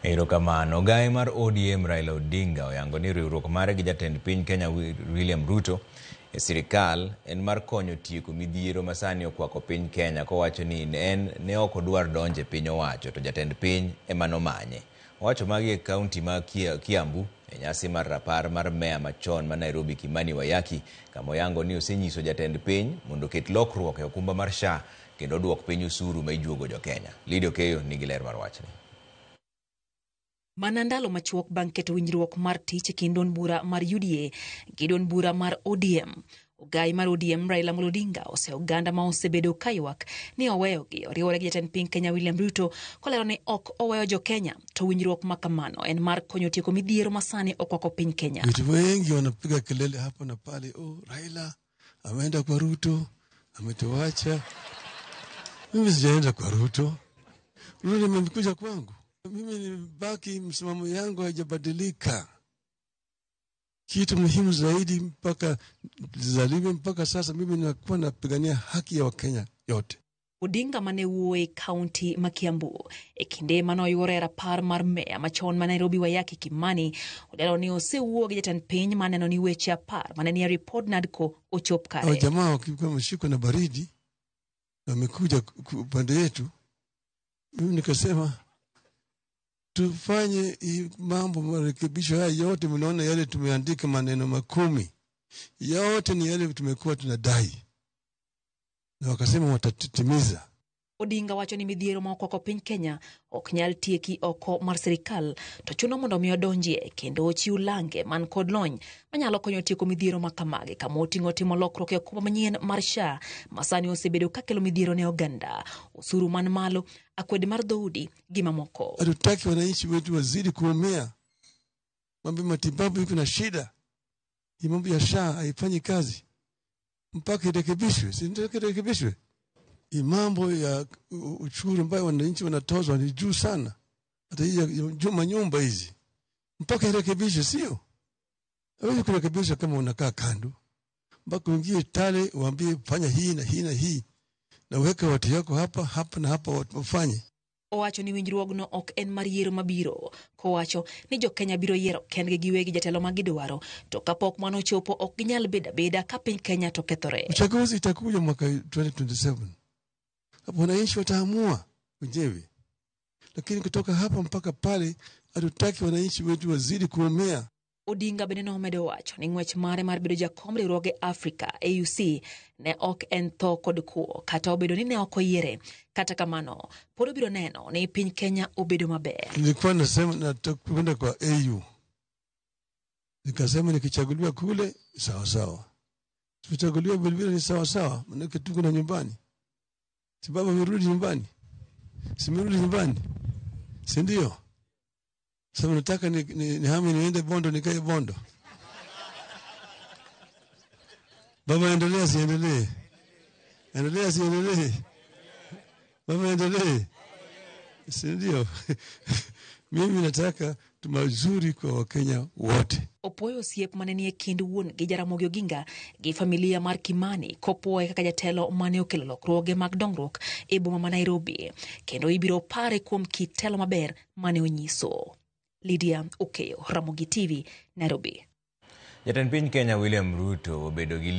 Erokamano. Ogaye mar ODM Raila Odinga oyango ni riwruok mare gi jatend piny Kenya William Ruto e sirikal en mar konyo tieko midhiero masani okwako piny Kenya kowacho ni en ne ok odwar donjo e piny owacho to jatend piny ema nomanye. Owacho magi e kaunti ma Kiambu e nyasi mar rapar mar meya machon ma Nairobi Kimani Waiyaki kama oyango ni osenyiso jatend piny mondo oket lokruok e okumba mar SHA kendo oduok piny osuru ma ijuogo jo Kenya. Lydia Okeyo nigi ler mar wachni. Mana ndalo machuok bang' keto winjruok mar tich e kind duond bura mar UDA gi duond bura mar ODM. Ogai mar ODM Raila Amolo Odinga ose oganda ma osebedo kaywak ni oweyogi oriwore gi jatend piny Kenya William Ruto kolero ni ok oweyo jo Kenya to winjruok ma kamano en mar konyo tieko midhiero masani okwako piny Kenya. Watu wengi wanapiga kelele hapa na pale, oh, Raila ameenda kwa Ruto, ametuacha. Mimi sijaenda kwa Ruto, Ruto amekuja kwangu. Mimi nimebaki, msimamo yangu haijabadilika. Kitu muhimu zaidi mpaka zaliwe mpaka sasa, mimi nakuwa napigania haki ya Wakenya yote. Odinga mane wuoyo e kaunti ma Kiambu e kinde mane oyuore e rapar mar meya machon ma Nairobi Waiyaki Kimani olero ni osewuoyo gi jatend piny maneno ni weche 10 mane nie ripod NADCO ochop Hao kare. jamaa wakikuwa wameshikwa na baridi na wamekuja upande yetu, mimi nikasema tufanye hii mambo marekebisho haya yote. Mnaona yale tumeandika maneno 10 yote ni yale tumekuwa tunadai, na wakasema watatimiza. Odinga wacho ni midhiero ma okwako piny Kenya ok nyal tieki oko mar sirikal to chuno mondo mi odonjie kendo ochiw lange man kod lony manyalo konyo tieko midhiero ma kamagi kama oting'o timo lokruok e okumba manyien mar SHA ma sani osebedo kakelo midhiero ne oganda, osuru man malo, akwede mar dhoudi gi mamoko. Hatutaki wananchi wetu wazidi kuumia, mambo ya matibabu iko na shida, hii mambo ya SHA haifanyi kazi mpaka irekebishwe, si ndio? Irekebishwe. Hii mambo ya ushuru ambayo wananchi wanatozwa ni juu sana, hata hii ya manyumba hizi mpaka irekebishwe, sio? Hawezi kurekebisha kama unakaa kando, mpaka uingie tale uambie fanya hii na hii na hii, na uweke watu yako hapa hapa na hapa wafanye. Owacho ni winjruogno ok en mar yiero mabiro, kowacho ni jo-Kenya biro yiero kendgi giwegi jatelo ma gidwaro, to kapok mano ochopo ok ginyal bedo abeda ka piny Kenya to kethore. Uchaguzi itakuja mwaka 2027. Hapo wananchi wataamua wenyewe, lakini kutoka hapa mpaka pale hatutaki wananchi wetu wazidi kuumia. Odinga bende nomedo wacho ni ng'wech mare mar bedo jakom riwruoge Afrika AUC ne ok en tho kod kuo kata obedo ni ne ok oyiere. Kata kamano, pod obiro neno ni piny Kenya obedo maber. Nilikuwa nasema nataka kwenda kwa AU, nikasema nikichaguliwa kule sawa sawa, tukichaguliwa vilevile ni sawa sawa, maanake tuko na nyumbani. Si baba amerudi nyumbani, simerudi nyumbani, si ndio? Sasa nataka nihame niende Bondo, nikae Bondo. Baba endelea, siendelee? Endelea, siendelee? Baba endelee, si ndio? Mimi nataka mazuri kwa Wakenya wote. Opuoyo osiep mane nie kind wuon gi Jaramogi Oginga gi familia mar Kimani kopuoye kaka jatelo mane okelo lokruoge mag dongruok e boma ma Nairobi kendo ibiro pare kuom kit telo maber mane onyiso. Lydia Okeyo, Ramogi TV, Nairobi. Jatend piny Kenya William Ruto obedo gi